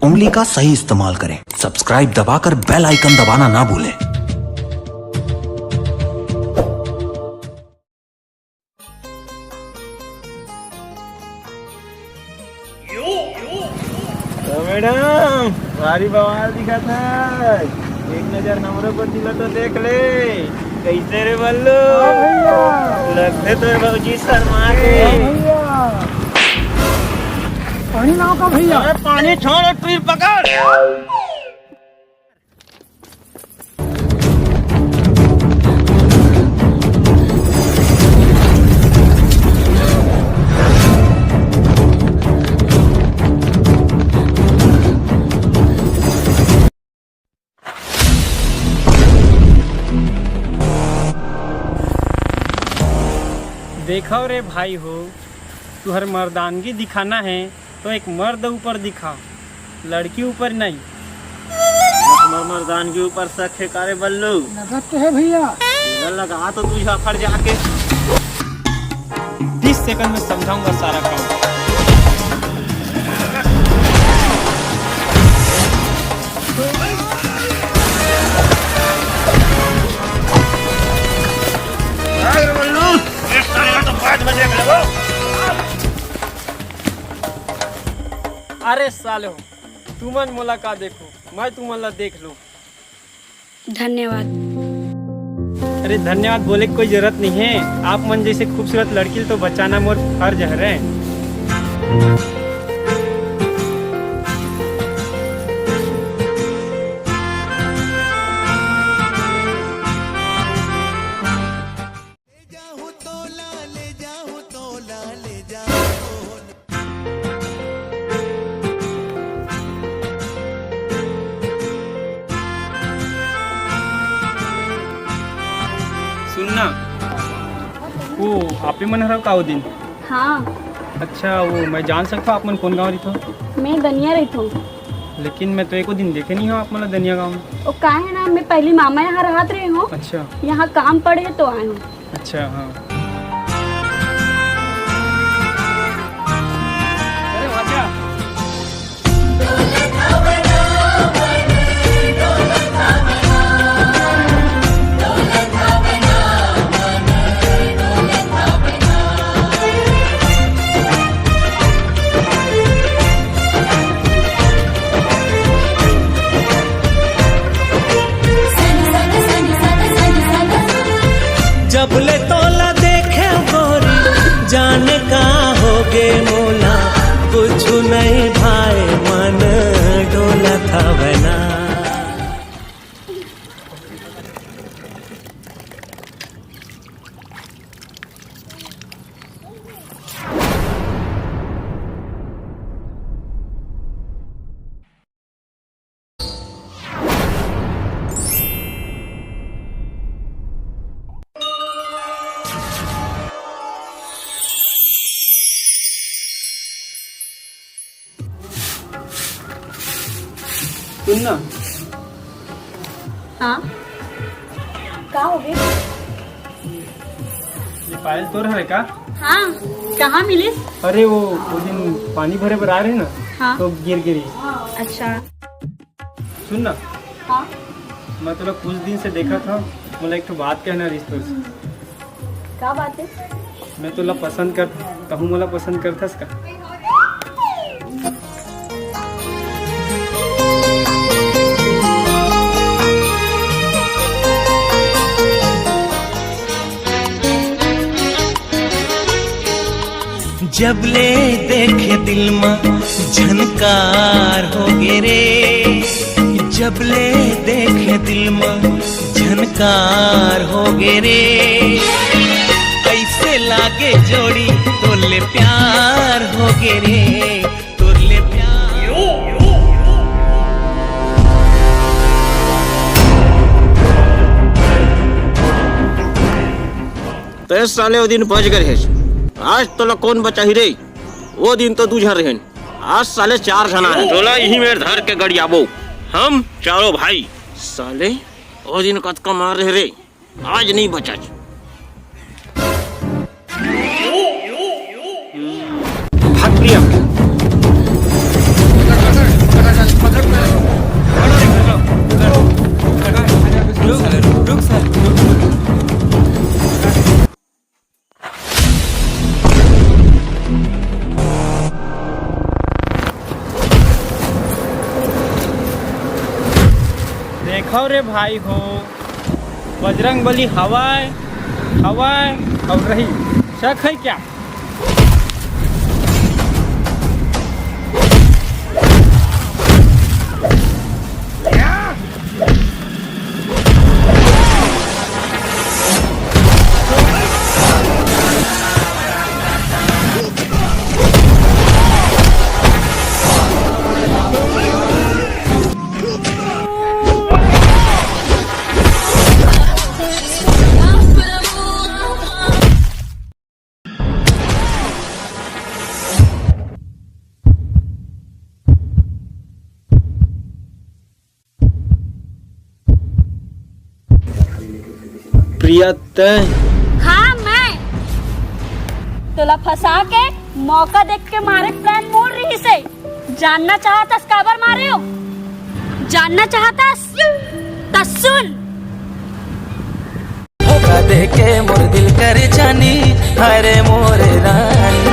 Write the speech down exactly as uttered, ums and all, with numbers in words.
उंगली का सही इस्तेमाल करें। सब्सक्राइब दबाकर बेल आइकन दबाना ना भूलें। तो मैडम, भारी बवाल दिखत है। एक नजर हमरो कोती ला तो देख ले। कैसे रे बल्लू? हाँ भैया। लगथे तो भौजी शर्मा के। हाँ भैया। पानी लाओ का भैया? अरे पानी छोड़ और तीर पकड़। देखव रे भाई हो, तुहर मर्दानगी दिखाना है तो एक मर्द ऊपर दिखा, लड़की ऊपर नहीं। तुम्हार मर्दानगी ऊपर शक है का रे बल्लू? लगत तो है भैया। तेला लगा तो तू झापड़ जाके। तीस सेकंड में समझाऊंगा सारा काम। अरे साले हो, तुमन मोला का देखो, मैं तुमन ला देख लो। धन्यवाद। अरे धन्यवाद बोले के कोई जरूरत नहीं है। आप मन जैसे खूबसूरत लड़की ल तो बचाना मोर फर्ज हरे। सुन ना, वो आपे मन हरव का वो दिन? हाँ। अच्छा, वो मैं जान सकता हूँ आप मन कौन गाँव रहिथो? मैं दनिया रहिथो। लेकिन मैं तो एको दिन देखे नहीं हूँ आप मन ला दनिया गाँव में। ओ का है ना, मैं पहली मामा यहाँ रहत रहे हूँ। अच्छा। यहाँ काम पड़े तो आए हूँ। अच्छा, हाँ। अरे वाह, क्या? जब ले तोला देखे गोरी, जाने का होगे मोला, कुछु नहीं भाई मन डोलत हवे ना। सुन ना। हाँ, का होगे? ये पायल तोर हरे का? हाँ, कहाँ मिलिस? अरे वो, वो दिन पानी भरे बर आए रहे ना, हाँ। तो गिर गिरी। अच्छा। सुन ना। हाँ। मैं तोला कुछ दिन से देखत हँव, मोला एक ठो बात कहना रहिस तोर से। का बात है? मैं तोला पसंद कर, तहूँ मोला पसंद करथस का? जब ले देखे दिल मा झनकार होगे रे, जब ले देखे दिल मा झनकार होगे रे, ऐसे लागे जोड़ी तोर ले प्यार होगे रे, तोर ले प्यार। तैं साले ओ दिन बच गे रहेस, आज तोला कोन बचाही रे? ओ दिन तो दू झन रहेन, आज साले चार झन हे। तोला इही मेर धर के गड़ियाबो हम चारों भाई। साले ओ दिन कतका मार रहे रे, आज नहीं बचाच। भाग प्रिया। हव रे भाई हो, बजरंग बली हवय, हवय अउ रही। शक है क्या? प्रिया, तैं? हाँ, मैं। तोला फंसा के मौका देख के मारे plan मोर रहिस हे। जानना चाहतस काबर मारे हो? जानना चाहतस? त सुन। धोखा दे के मोर दिल कर जानी, अरे मोर रानी।